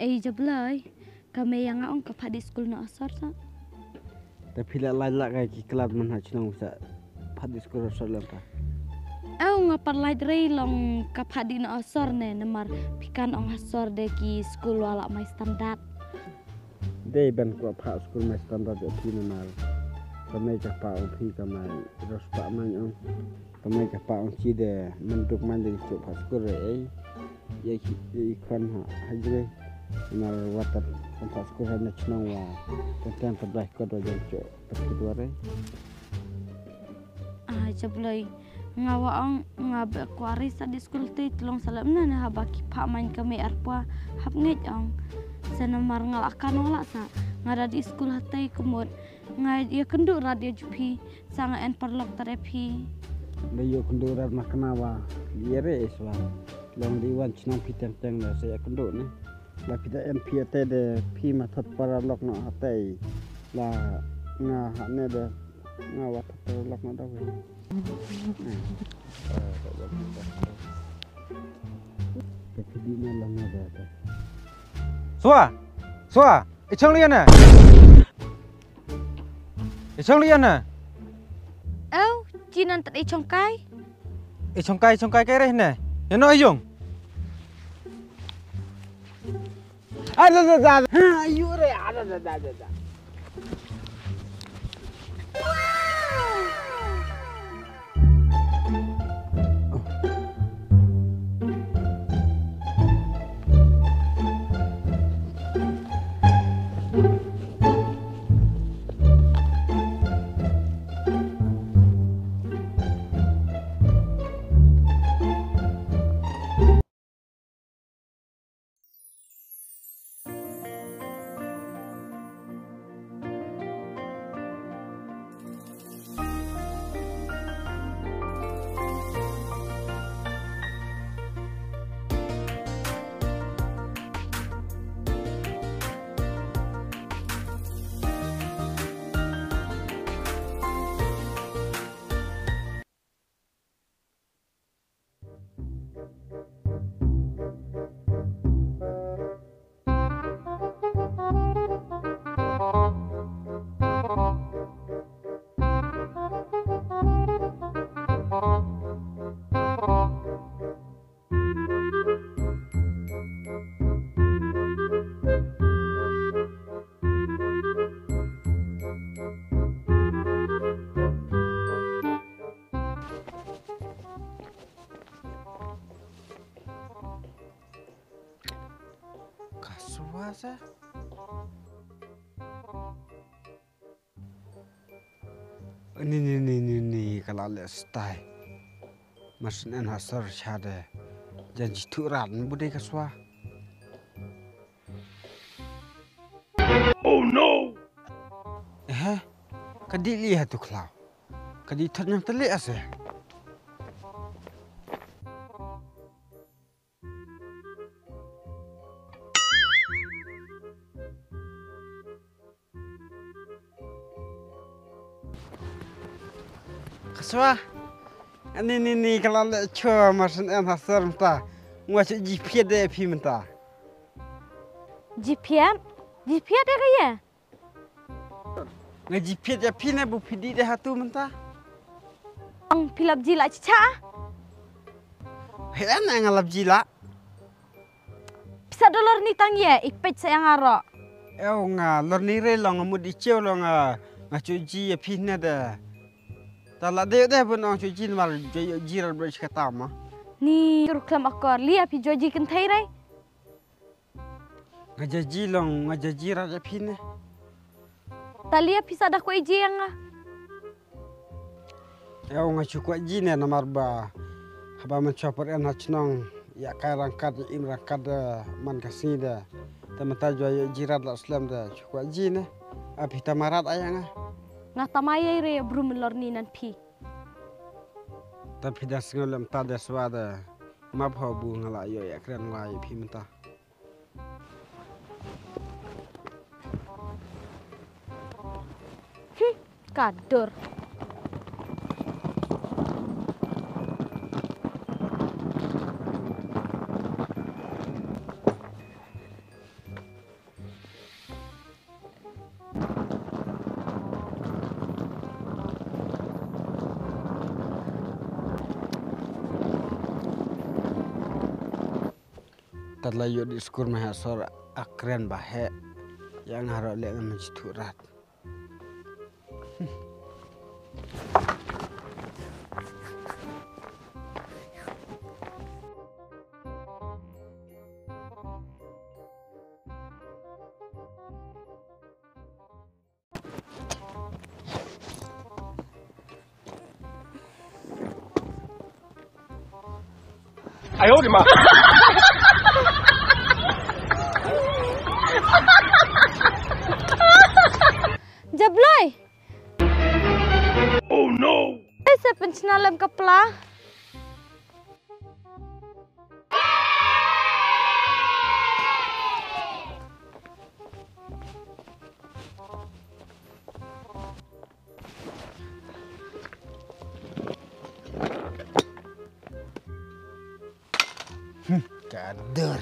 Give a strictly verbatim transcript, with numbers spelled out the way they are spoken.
Ei Jablei, ka mei ïa nga ong ka phah dih skul na Asor sa. Te phi la lait la kai ki khlad man ha chnong sa phah dih skul Asor lem ta. Ew nga par lait rei long ka phah dih na Asor ne namar phi kan ong Asor de ki skul wa la mai standard. Dei ban kwah phah skul mai standard ïa phi namar ka mei ka phah ong phi ka mai ros phah mai ong. Ka mei ka phah ong chi de man duk man de suk phah skul re ei. Ïa ki ïa ki khon ha ha jrei. Namar wat ta kan phah skul ha na chnong wa. Kan tang ka dai ka do jong chok. Ka ki dua re. Ah, Jablei. Nga wa ong nga ba kwah rei sa dih skul te tlong sa lem na ne haba ki phah main ka mei arpwa hap ngeit ong. Sa namar nga la kan ong la sa nga da dih skul ha te kumut. Nga ïa kynduh rat ïa jong phi sa nga en paralok tare phi. Da ïa kynduh rat ma kna wa ïa re iswa. Long di wan chnong phi teng teng da sa ïa kynduh ne. La phi da en phi ate de phi ma thot paralok no ate. La nga ha ne de nga wa thot paralok no da we. Ka phi di na la na da ate. Swa! Swa! I chong lian na. I chong lian na. Ew, chi nan tat i chong kai. I chong kai, i chong kai kai reh ne. Ïa no i yong. Ada ada ada. Ha, ayu re, ada ada ada ada. Ka swa sa. Ni ni ni ni ni ka la leh stai. Mar shen en ha sor sha de. Jan ji tu rat ni bu dei ka swa. Oh no! Eh, ka di li ha tu khlaw. Ka di thot nyang tele ase. Ka swa. Ani ni ni ka la leh chwa mar shen en ha sor mynta. Ngwa chu ji phiat de phi mynta. Ji phiat? Ji phiat de ka ye? Nga ji phiat ïa phi ne bu phi dih de ha tu mynta. Ong phi lap ji la chicha. He na nga lap ji la. Pisa dollar ni tang ye i peit sa ïa nga ro. Ew nga lor ni re long nga mut i chew long nga nga chu ji ïa phi ne de. Ta la de de bun ong chu ji mar jo ji rat bro chikata ma. Ni ru klam akor li ïa phi jo ji kynthei re. Nga jaji long, nga jaji rat ïa phi ne. Talia phi sa da kwah ïa ji ïa nga. Ïa nga chu kwah ïa ji ne namar ba haba man chwa por en ha chnong ïa kai rangkat ïa im rangkat de man ka sngi de. Te mynta jua ïa ji rat la slem de chu kwah ïa ji ne. A phi tama rat ïa nga. Nga tama ïa re ïa brum lor ni nan phi. Ta phi da sngew lem ta de swa de. Ma pha bu nga la ïoh ïa kren wa ïa phi mynta. Hmm, ka dur. Kat la ïoh di skur ma ha sor akren ba he. Yang harap lek ngan menjithu rat. Jabloi. Oh no. Ai sa penchna lem ka pla. Hmm, ka dur.